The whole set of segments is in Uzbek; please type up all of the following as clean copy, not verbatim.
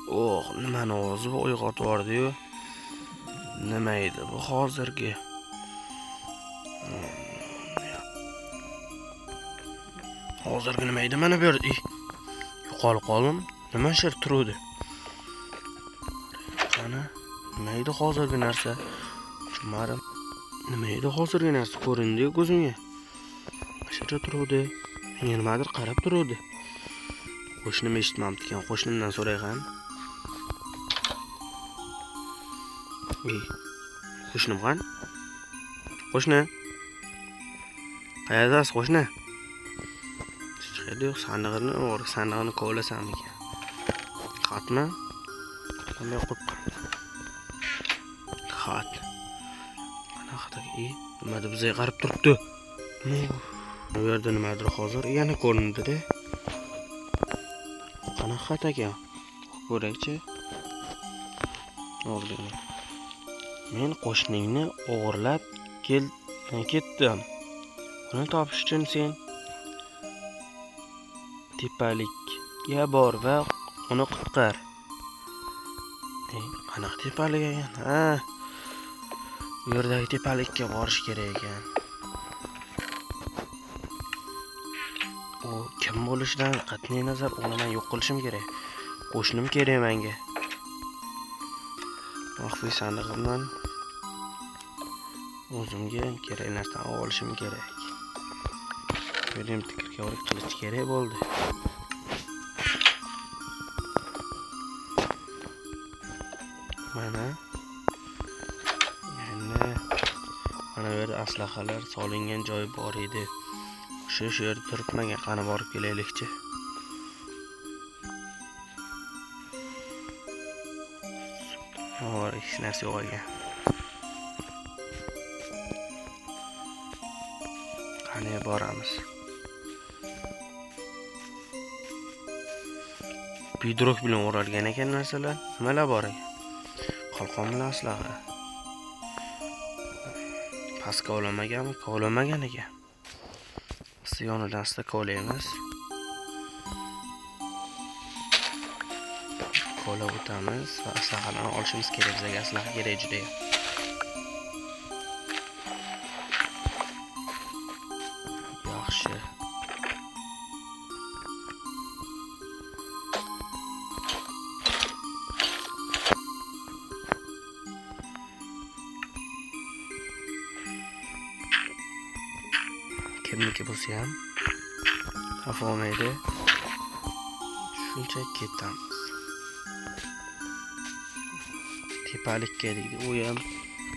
Oh, nimani ovozi bu uyg'otib yubordi-yu. Nima edi bu hozirgi? Hozirgi nima edi mana bu yerda? Yo'qolib qoldim. Nima shu yerda turuvdi? Qani, nima edi hozirgi narsa? Tushunmadim. Nima edi hozirgi narsa ko'rindi-yu ko'zimga. Shu yerda turuvdi. Menga nimadir qarab turuvdi. Qo'shnim eshitmabdi ekan, qo'shnimdan so'ray qani. Ey, qo'shnim qani? Qo'shni. Qayerdasiz qo'shni? Hech qayerda yo'q, sandig'ini, o'g'ri sandig'ini kovlasam ekan. Xatmi? Qanday qo'yib xat. Qanaqa xat? Ey, nimadir bizga qarab turibdi. Bu yerda nimadir hozir yana ko'rindi-da. Qanaqa xat ekan? Ko'raychi. O'g'ri. Men qo'shningni o'g'irlab ketdim. Uni topish uchun sen tepalikka bor va uni qutqar. Qanaqa tepalik ekan? Ha. Bu yerdagi tepalikka borish kerak ekan. U kim bo'lishidan qat'iy nazar uni men yo'q qilishim kerak. Qo'shnim kerak menga. Maxfiy sandig'imdan o'zimga kerak narsani olishim kerak. Bu yerda ham bitta qilich kerak bo'ldi. Mana endi mana bu yerda aslahalar solingan joy bor edi. Shu yerda turibmagan, qani borib kelaylikchi. Hor, hech narsa yo'q ekan. Qani boramiz. Bidrok bilan o'ralgan ekan narsalar. Nimalar bor ekan? Qalqon bilan aslaha. Pastga kovlamaganmi? Kovlamagan ekan. Biz yonidan asta kovlaymiz. Kovlab o'tamiz va aslahalarni olishimiz kerak. Bizga aslaha kerak juda ham. Yaxshi. Kimniki bo'lsa ham xafa olmaydi. Shuncha ketamiz. Tepalikka deydi. U ham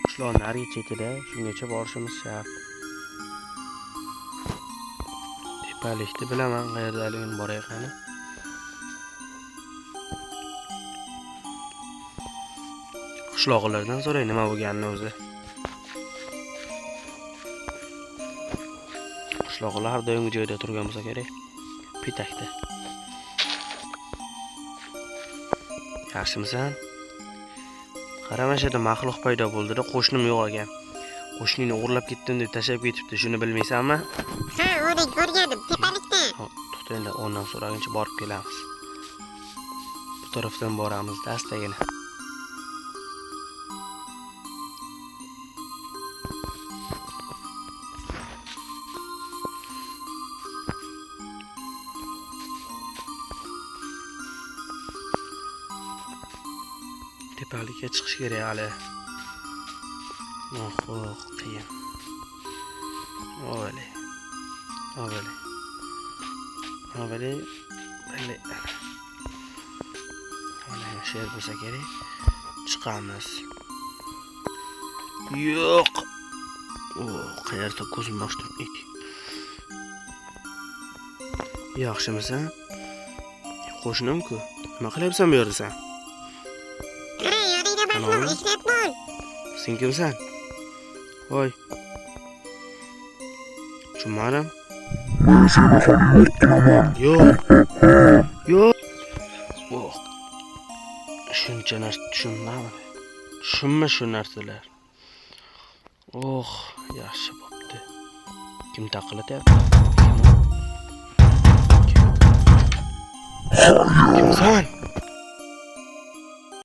qishloqning narigi chetida, shungacha borishimiz shart. Tepalikni bilaman qayerdaligini, boray qani. Qishloqlardan so'ray nima bo'lganini o'zi. Qishloqlar har doimgi joyda turgan bo'lsa kerak. Pitakda. Yaxshimisan? Qarama, shu yerda maxluq paydo bo'ldi-da, qo'shnim yo'q ekan. Qo'shningni o'g'irlab ketdim deb tashlab ketibdi, shuni bilmaysanmi? Ha, uni ko'rgandim tepalikda. Hop, to'xtanglar, o'rndan so'raguncha borib kelamiz. Bu tarafdan boramiz, astagina. Tepalikka chiqish kerak hali. Oh, qiyin. Ovali. Ovali. Ovali. Bali. Mana shu yer bo'lsa kerak. Chiqamiz. Yo'q. Qayerda ko'zimni ochdim? Yaxshimisan? Qo'shnim-ku. Nima qilyapsan bu yerda sen? Qara, yoningda maxluq, ehtiyot bo'l. Sen kimsan? Voy. Tushunmadim. Men seni ham yo'q qilaman. Yo'q. Yo'q. Oh. Shuncha narsa tushunmadim. Tushunma shu narsalar. Oh, yaxshi bo'pti. Kim taqillatyapti? Kimsan?